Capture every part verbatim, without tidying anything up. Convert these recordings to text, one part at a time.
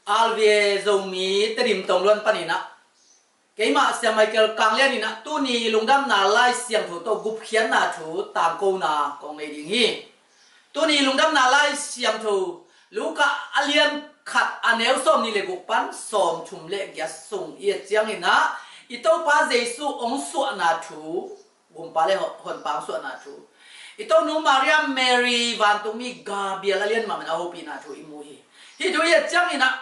R V A Zomi Tedim tong luan panin ah, keimah Siang Michael Kang Lian in ah tuni lungdamna Lai Siangtho tawh gupkhiatna thu tangkona kong nei ding hi. Tuni lungdamna Lai Siangtho Luka a lian khat a neu sawmnih le guk pan sawmthum le giat sung i et ciangin ah, i Topa Jesu hong suahna thu, gumpa le hon-, honpa hong suahna thu, i Tonu Maria, Mary, vantungmi Gabriel a lian mahmah a hopihna thu i mu hi. Hih thu i et ciangin ah,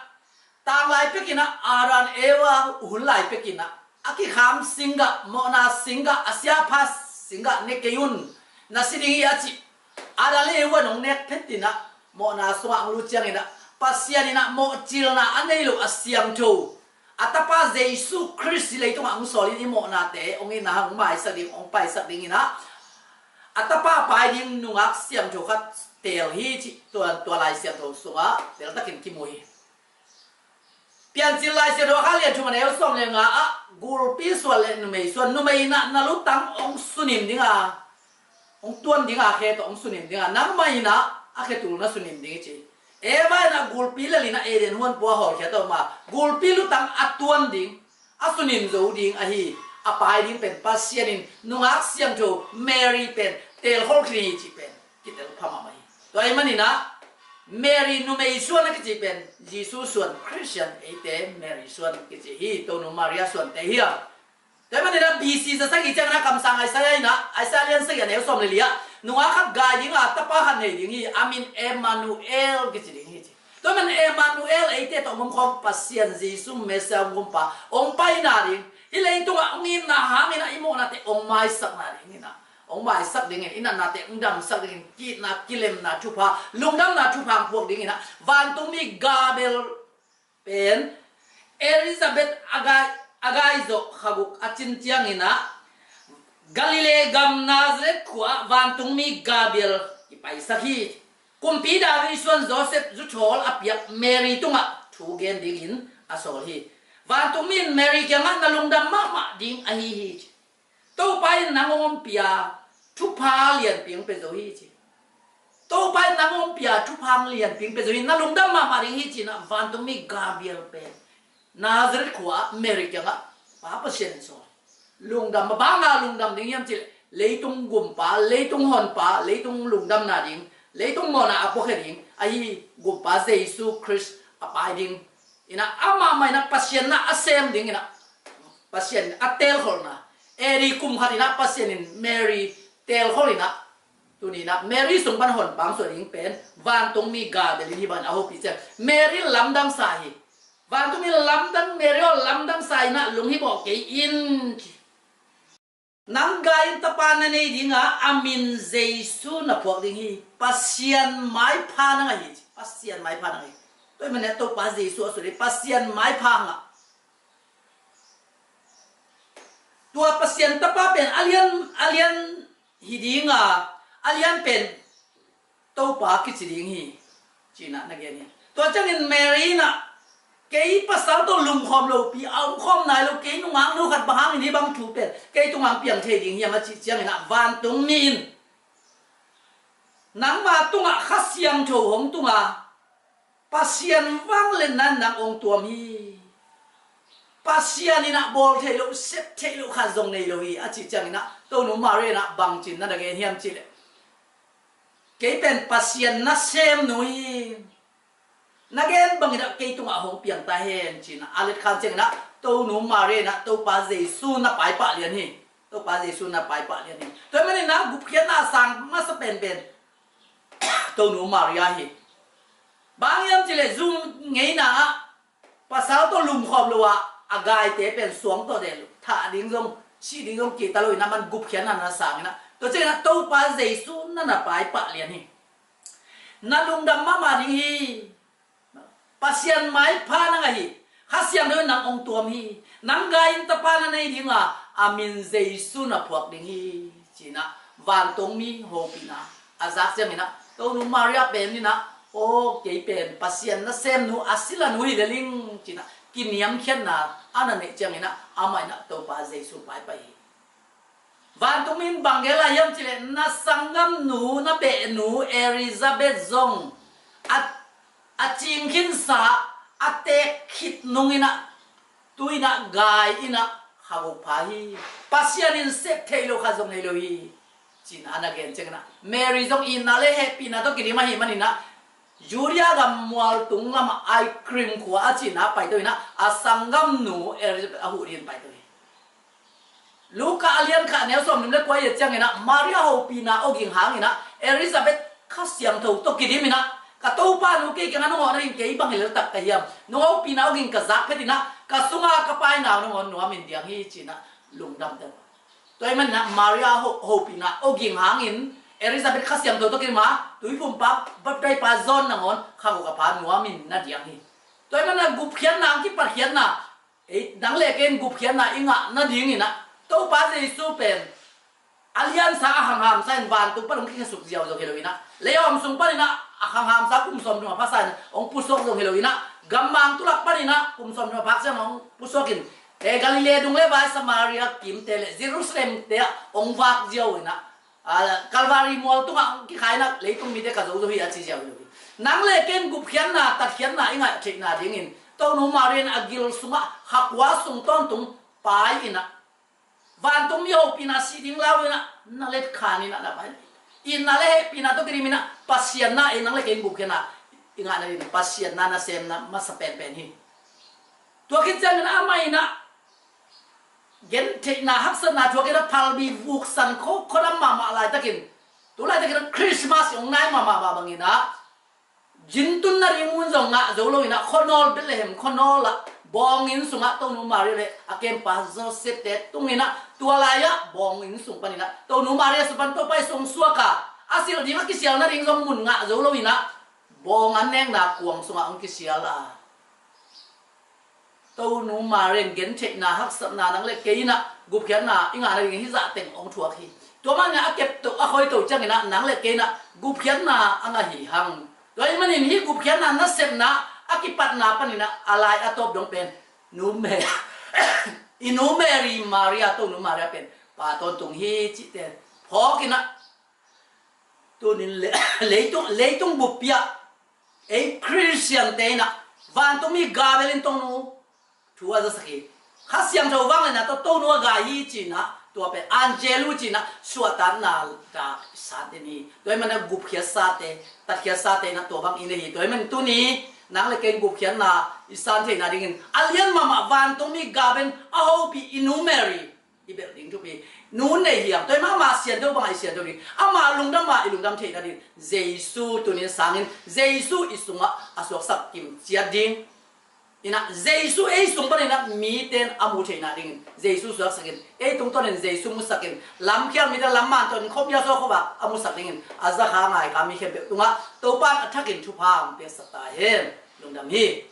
tanglai pekin ah, Adam Eva hun lai pekin ah, a kikham singgah, mawhna singgah, a siapha singgah ne kei un, na si ding hi a cih Adam le Eva in hong nek phetin ah, mawhna sungah hong lut ciangin ah, Pasian in ah mawhcilna a nei lo a siangtho a Tapa Jesu Khrist hi leitungah hong sawl in i mawhnate hong itna hang hong maisak ding, hong paisak dingin ah, a Tapa pai ding nungak siangtho khat teel hi cih tua, tua Lai Siangtho sungah teltakin kimu hi. Piancil Lai Siangtho a kha lian thum a neu sawm le nga ah, gulpi suan le numei suan, numei in ah na lutang hong sunim ding a, hong tuan ding a, khe tawh hong sunim ding a, nangmah in ah a khe tul na sunim ding hi ci. Eva in ah gulpi lel in ah Eden huan pua hawlkhia tawh ma, gulpi lutang a tuan ding, a sunim zo ding ahi, a pai ding pen Pasian in nungak siangtho Mary pen teelkhol khin hi cih pen kitel pha mahmah hi. Tua ahih manin ah Mary numei suan a kici pen Jesu suan, Christian, eite Mary suan kici hi, Tonu Maria suante hi a. Tua ahih manin ah B C za sagih ciangin ah kamsang Isaiah in ah, Isaiah lian sagih a neu sawm le li ah, nungak khat gai ding a, tapa khat nei ding hi, a min Emmanuel kici ding hi ci. Tua ahih manin Emmanuel, eite tawh hong omkhawm Pasian, Jesu Messiah, hong gumpa, hong paina ding, hih leitungah hong itna hangin ah i mawhnate hong maisakna dingin ah, hong maisak dingin, i natnate hong damsak dingin, ki-itna, kilemna thupha, lungdamna thupha hong puak dingin ah, vantungmi Gabriel pen Elizabeth a gai, a gai zawh kha guk a cin ciangin ah, Galilee gam Nazareth khua ah vantungmi Gabriel kipaisak hi. Kumpi David suan Joseph zuthawl a piak Mary tungah thu gen dingin a sawl hi. Vantungmi in Mary kiangah na lungdam mahmah ding ahi hi ci. Topa in nang hong ompih a, thupha lianpi hong pia zo hi ci. Topa in nang hong ompih a, thupha lianpi hong pia zo hi, na lungdam mahmah ding hi ci-in ah vantungmi Gabriel pen Nazareth khua ah Mary kiangah Pa Pasian in sawl. Lungdam, bang hanga lungdam ding hiam cih leh, leitung gumpa, leitung honpa, leitung lungdamna ding, leitung mawhna a puakhia ding ahi gumpa Jesu Khrist a pai ding in ah, amah mah in ah Pasian na a sem ding in ah, Pasian a teelkholhna, A D kum khat in ah Pasian in Mary teelkholh in ah, tuni in ah Mary sung pan honpa hong suah ding pen vantungmi Gabriel in hih bangin a hopih ciang, Mary lamdang sa hi. Vantungmi lamdang, Mary aw, lamdang sa in ah lunghibawh kei in. Nang gai in tapa na nei ding a, a min Jesu na phuak ding hi. Pasian maipha na ngah hi. Pasian maipha na ngah hi. Tua ahih manin ah Topa Jesu a suah ding, Pasian maipha ngah. Tua Pasian tapa pen a lian, a lian hi ding a, a lian pen Topa kici ding hi, ci-in ah na gen hi. Tua ciangin Mary in ah, kei pasal tawh lumkhawm lopi, a omkhawm nai lo, kei nungaknu khat bang hangin hih bang thu pen kei tungah piang thei ding hiam a cih ciangin ah, vantungmi in nangma tungah Kha Siangtho hong tung a, Pasian vangliatna in nang hong tuam hi. Pasian in ah bawl theih loh, sep theih loh khat zong nei lo hi, a cih ciangin ah, Tonu Maria in ah bangci-in na na gen hiam cih leh, kei pen Pasian nasemnu hi. Na gen bangin ah kei tungah hong piang ta hen, ci-in ah a letkhan ciangin ah, Tonu Maria in ah Topa Jesu na paipah lian hi. Topa Jesu na paipah lian hi. Tua ahih manin ah gupkhiatna a sang masa penpen Tonu Maria hi. Bang hiam cih leh, zu ngeina ah pasal tawh lumkhawm lo a, a gaite pen suang tawh del, thah ding zong, sih ding zong kihta lo in ah, aman gupkhiatna na sang in ah, tua ciangin ah Topa Jesu na na paipah lian hi. Na lungdam mahmah ding hi. Pasian maipha na ngah hi. Kha Siangtho in nang hong tuam hi. Nang gai in tapa na nei ding a, a min Jesu na phuak ding hi, ci-in ah vantungmi hopihna a zak ciangin ah, Tonu Maria pen in ah, aw, kei pen Pasian nasemnu, a silanu hi lel ing, ci-in ah kiniamkhiatna a na neih ciangin ah, amah in ah Topa Jesu paipah hi. Vantungmi in bang gen lai hiam cih leh, na sanggamnu, na behnu Elizabeth zong a, a cing khinsa, a teek khit nung in ah, tu in ah gai in ah kha guk pha hi. Pasian in sep theih loh khat zong nei lo hi, ci-in ah a na gen ciangin ah Mary zong itna le hehpihna tawh kidim ahih manin ah Judea gam mualtung lamah Ibrim khua a cihna ah paito in ah a sanggamnu Elizabeth a huh dingin paito hi. Luka a lian khat a neu sawmthum le kua i et ciangin ah Maria hopihna awging hangin ah Elizabeth Kha Siangtho tawh kidim in ah, "Ka Topa nu, kei kiangah nong awh nading kei bang hi lel tak ka hiam? Nong hopihna awging ka zak phet in ah ka sungah ka Pa in ah nong awn nuam in diang hi," ci-in ah lungdam teh. Tua ahih manin ah Maria ho-, hopihna awging hangin Elizabeth Kha Siangtho tawh kidim a, Tuiphumpa baptaipa John nangawn kha guk a pha nuam in na diang hi. Tua ahih manin ah gupkhiatna, hong kipatkhiatna, ei, nang le kei in gupkhiatna i ngah nadingin ah Topa Jesu pen a liansa, a khanghamsa in vantung pan hong kikhasuk ziau zong hi lo in ah, leihawm sung panin ah a khanghamsa kum sawmthum a phaksa in hong pusuak zong hi lo in ah, gammang tulak panin ah kum sawmthum a phak ciang hong pusuak in, eh, Galilee dung le vai, Samaria kimte le Jerusalem te ah hong vak ziau in ah, ah, Calvary mual tungah hong kikhai in ah leitung mite ka zo zo hi a ci ziau hi lo hi. Nang le kei in gupkhiatna, tatkhiatna i ngah theihna dingin Tonu Maria in a gil sungah kha kua sung tawntung pai in ah, vantung mi hopihna sih ding lau in ah na letkhan in ah na pai. Itna le hehpihna tawh kidim in ah Pasian na, ei, nang le kei in gupkhiatna i ngah nadingin Pasian na nasemna masa penpen hi. Tua khit ciangin amah in ah gentheihna, haksatna thuak in ah phalbi vuksan kho, khuadam mahmah laitakin, tu laitakin ah Christmas i hong nai mahmah mah bangin ah, gin tun nading mun zong ngah zo lo in ah, khuanawl, Bethlehem khuanawl ah bawng inn sungah Tonu Maria le a kempa Joseph te tung in ah, tua lai-ah bawng inn sung panin ah Tonu Maria sung pan Topa Jesu hong suak a, a silh ding, a kisial nading zong mun ngah zo lo in ah, bawng an nekna kuang sungah hong kisial a. Tonu Maria in gentheihna, haksatna, nang le kei in ah gupkhiatna i ngah nading hih zah teng hong thuak hi. Tua manin ah a kep to, a khoi to ciangin ah nang le kei in ah gupkhiatna a ngah hi hang. Tua ahih manin hih gupkhiatna nasepna a kipatna panin ah a lai a tawp dong pen Nu Me-, i Nu Mary, Maria, Tonu Maria pen Pa tawntung hi cihte phawk in ah, tunin le-, leitung, leitung buppi ah ei Khristian te in ah vantungmi Gabriel in Tonu thu a zasak hi. Kha Siangtho vangliatna tawh Tonu a gai hi ci-in ah, tua pen angel uh ci-in ah suahtakna dak i san den hi. Tua ahih manin ah gupkhiatsate, tatkhiatsate in ah tua bang i nei hi. Tua ahih manin tuni nang le kei in gupkhiatna i san theihna dingin a lian mahmah vantungmi Gabriel in a hopih i Nu Mary i belh ding thupi. Nu nei hiam? Tua ahih manin amah siangtho bangah i siangtho ding, amah lungdam ah i lungdam theihna ding, Jesu tunin sangin, Jesu i sungah a suaksak kim ciat ding. In ah Jesu ei sung panin ah mite in a mu theihna dingin Jesu suaksakin, ei tungtawnin Jesu musakin, lamkhial mite lam man tawh in khuamial suak khuavak a musak dingin a zakha ngaikha mi khempeuh tungah Topa in a thakin thupha hong piaksak ta hen. Lungdam hi.